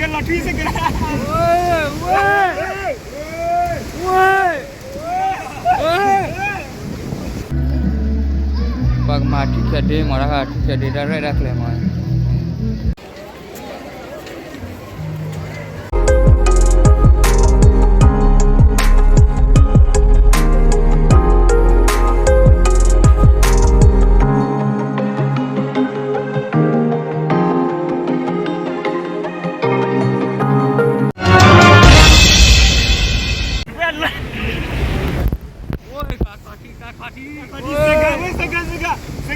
ပှၤကမၤ ထံချၢဒ့ မ့ၢ်ဒၣ် ထံချၢဒ့ တၢ်ရဲၣ်တၢ်ကျဲၤမ့ၢ် လီၤဖျ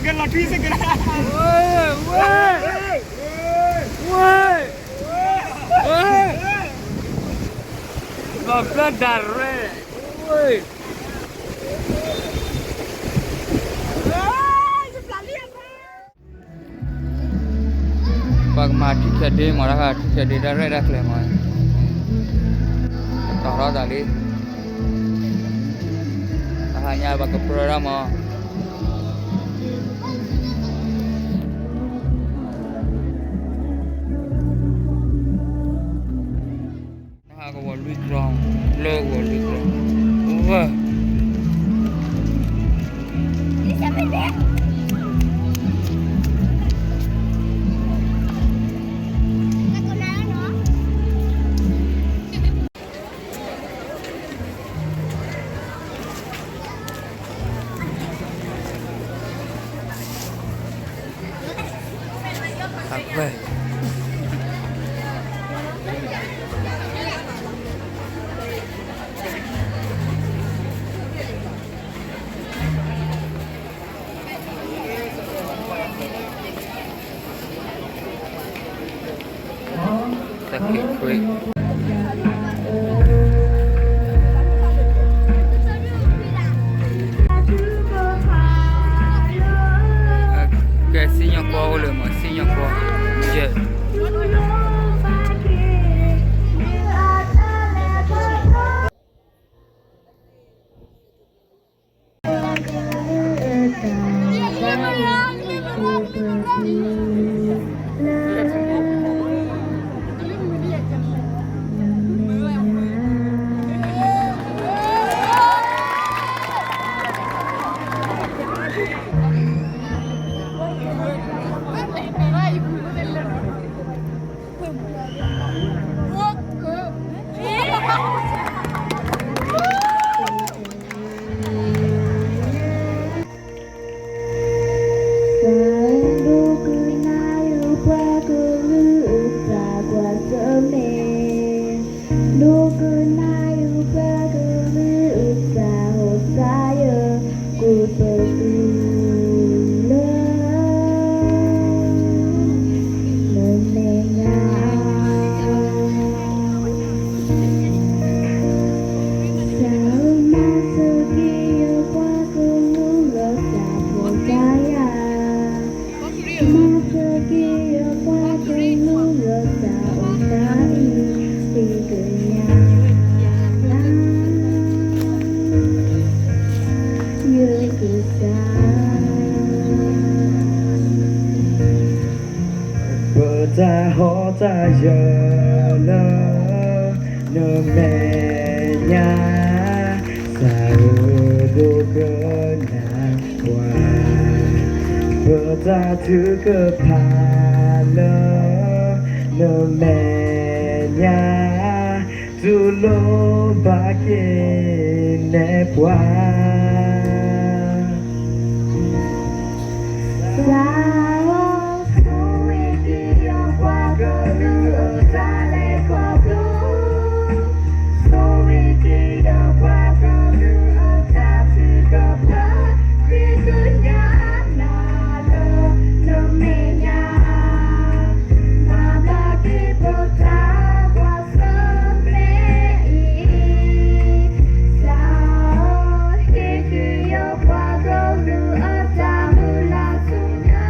ၢၣ်ဒၣ်ရဲၣ်, ပှၤကမၤ ထံချၢဒ့ မ့ၢ်ဒၣ် ထံချၢဒ့ တၢ်ရဲၣ်တၢ်ကျဲၤမ့ၢ်, တီၤထီၣ်သးလံ, တဟါညါပှၤကပြၢဒၣ်မ့ၢ် နဟးကဝီၤလွံၢ်ကြီ, လၢကဝီၤလွံၢ်ကြီ, ဝဲ အဝဲ တၢ်ခံးခွံ, ကဲ စံၣ်ညီၣ်ကွီၢ်အိၣ်လၢမ့ၢ် စံၣ်ညီၣ်ကွီၢ်, ယဲၢ် သးဒိကနၣ်ယပှၤကလုာ်အသး ကွၢ်ဆၢၣ်မဲာ်, ဒိကနၣ်ယပှၤကလုာ်အသး ဟီၣ်စၢ်ယၢၢ် ကိးပသူလၢ နမဲာ်ညါ သးမၤစၢၤက့ၤယပှၤကလုာ်လၢတၢ်ဖှီၣ်တၢ်ယာ်, မၤစၢၤက့ၤယပှၤကလုာ်လၢတၢ်အိၣ်သးအံၤ သ့ၣ်ကညး ယကစၢ် ပတၢ်ဟီၣ်တၢ်ယၢၤလၢ နမဲာ်ညါ သးဒိကနၣ်ပှၤ ပတၢ်ထုကဖၣ်လၢ နမဲာ်ညါ တူၢ်လိာ်ဘၣ်က့ၤနဲၣ်ပှၤ စၢ်ဧၢ, ဆိၣ်ဂ့ၤက့ၤယပှၤကလုာ်အတၢ်လဲၤခီဖျိ, ဆိၣ်ဂ့ၤက့ၤယပှၤကလုာ်အတၢ်ထုကဖၣ်, ဃ့ကညးနၤလၢနမဲာ်ညါ, မၤဘျါက့ၤပတၢ်ကွၢ်ဆၢၣ်မဲာ်အံၤ, စၢ်ဧၢ, ဟ့ၣ်က့ၤယပှၤကလုာ်အတၢ်မုၢ်လၢ်ဆူညါ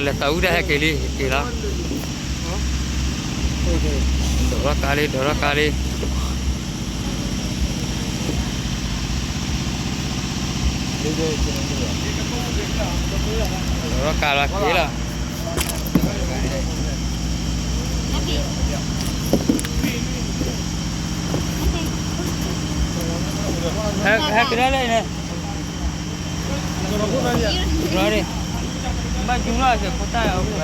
လဲၤသးဝံၣ်တၢ်ဟဲက့ၤလံ က့ၤလီၤ. ဒိးထီၣ်ကါလံ ဒိးထီၣ်ကါလံ. ဒိးထီၣ်ကါလီၤ က့ၤလီၤ. ဟဲက့ၤဒၣ်လဲၣ်န့ၣ် ဘၣ်ယူၤလီၤစဲးဖိတၢ်အီၤ.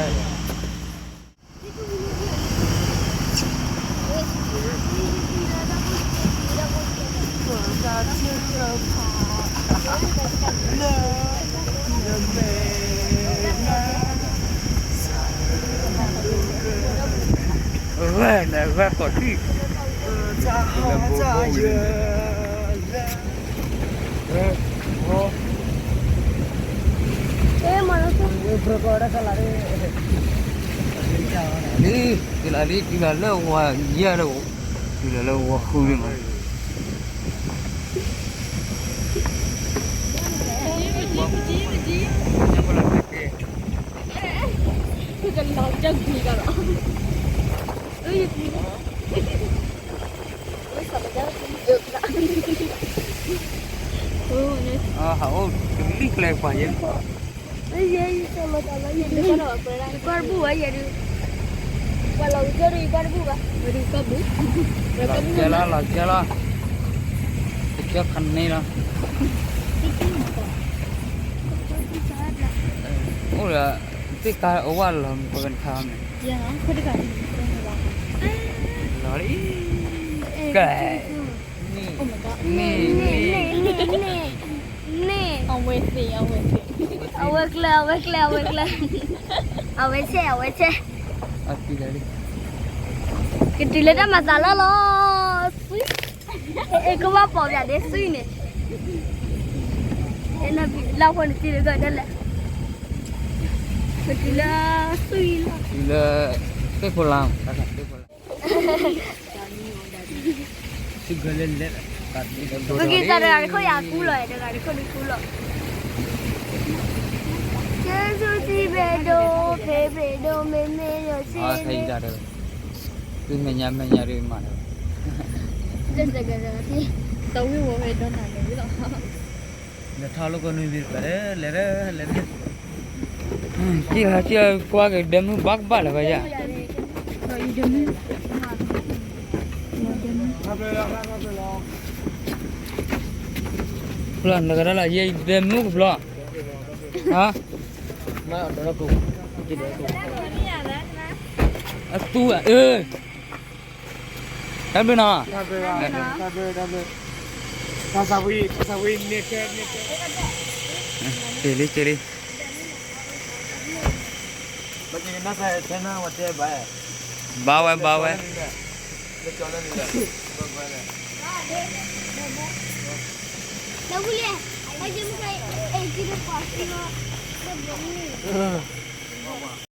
ဝဲန့ၣ်ဝဲကိးထံၣ် လံ တုၤလီၤလံ တုၤလီၤလၢဝၤယဲၢ်လၢ တုၤလီၤလၢဝၤဃုလံမး. ဟးအိၣ်တလံၣ်ကျဲပှၤယဲၢ် ယကွၢ်တဘူၣ်ဘၣ်ယဲၢ်ဒုး, ပှၤလီၤကစၢၢ်ဒုး ယကွၢ်တဘူၣ်ဘၣ်, လီၤကစၢၢ်လီၤ လီၤကစၢၢ်လီၤ, တကဲခါန့ၣ်လီၤ, အိၣ်ဒီး သ့ၣ်ကါအဝၢ်လီၤ ပကနခါမ့ၢ်, လီၤလံ, ကဲ, န့ၣ်, န့ၣ်, န့ၣ်, န့ၣ်, န့ၣ်, အဝဲသ့ၣ်, အဝဲသ့ၣ်, အဝဲကျဲ, အဝဲကျဲ, အဝဲကျဲ, အဝဲဆဲး, အဝဲဆဲး, ကတုၤလၢတၢ်မၤသးလီၤလီၤ, အဲ ကဘၣ်ပိာ်ပၠးဒ်သွံၣ်န့ၣ်, လၢဖိန့ၣ်တံၤလၢကဒဲးလဲၣ်, ကတုၤလၢသွံၣ်လီၤ, တုၤလၢ သ့ၣ်ဖိလါ, သ့ၣ်ဖိလါ ပက့ၤစးတဂၤတခိၣ်ယၤကူလီၤ, တဂၤတခိၣ်ဒုးကူလီၤ, ကဲဆူစံးဘျ့ဒိၣ် ဖဲဘျ့ဒိၣ် မ့မ့ၢ်ယိၤဆ့, သုမဲာ်ညါမဲာ်ညါဒုးမၤ, တဝံၣ်ဝဲဝဲဒီးနၤန့ၣ်လီၤ, လဲၤထီၣ်လိာ်ကနွံဘံတပၤ, လဲၤ, လဲၤ, လဲၤ, က့ၤဟးက့ၤကွၢ်က့ၤဒဲမုၢ်ဘၣ်ကဘၣ်လၢၤဘၣ်ယၤ, ဖျီၣ်နကဒၣ်လၢယဲၢ်ဒဲမုၢ်ကဖျီၣ်, ဟါ, အသူ, တၢ်ဘျုးနီၤ, တၢ်ဘျုး, တၢ်ဘျုး, က့ၤလံ က့ၤလံ, ဘၣ်ဝဲ ဘၣ်ဝဲ, လၢဝံၤလံ, ဟဲက့ၤမုၢ်ခါအံၤ, အ့ၣ်က့ၤလၢပှၤစံလီၤ,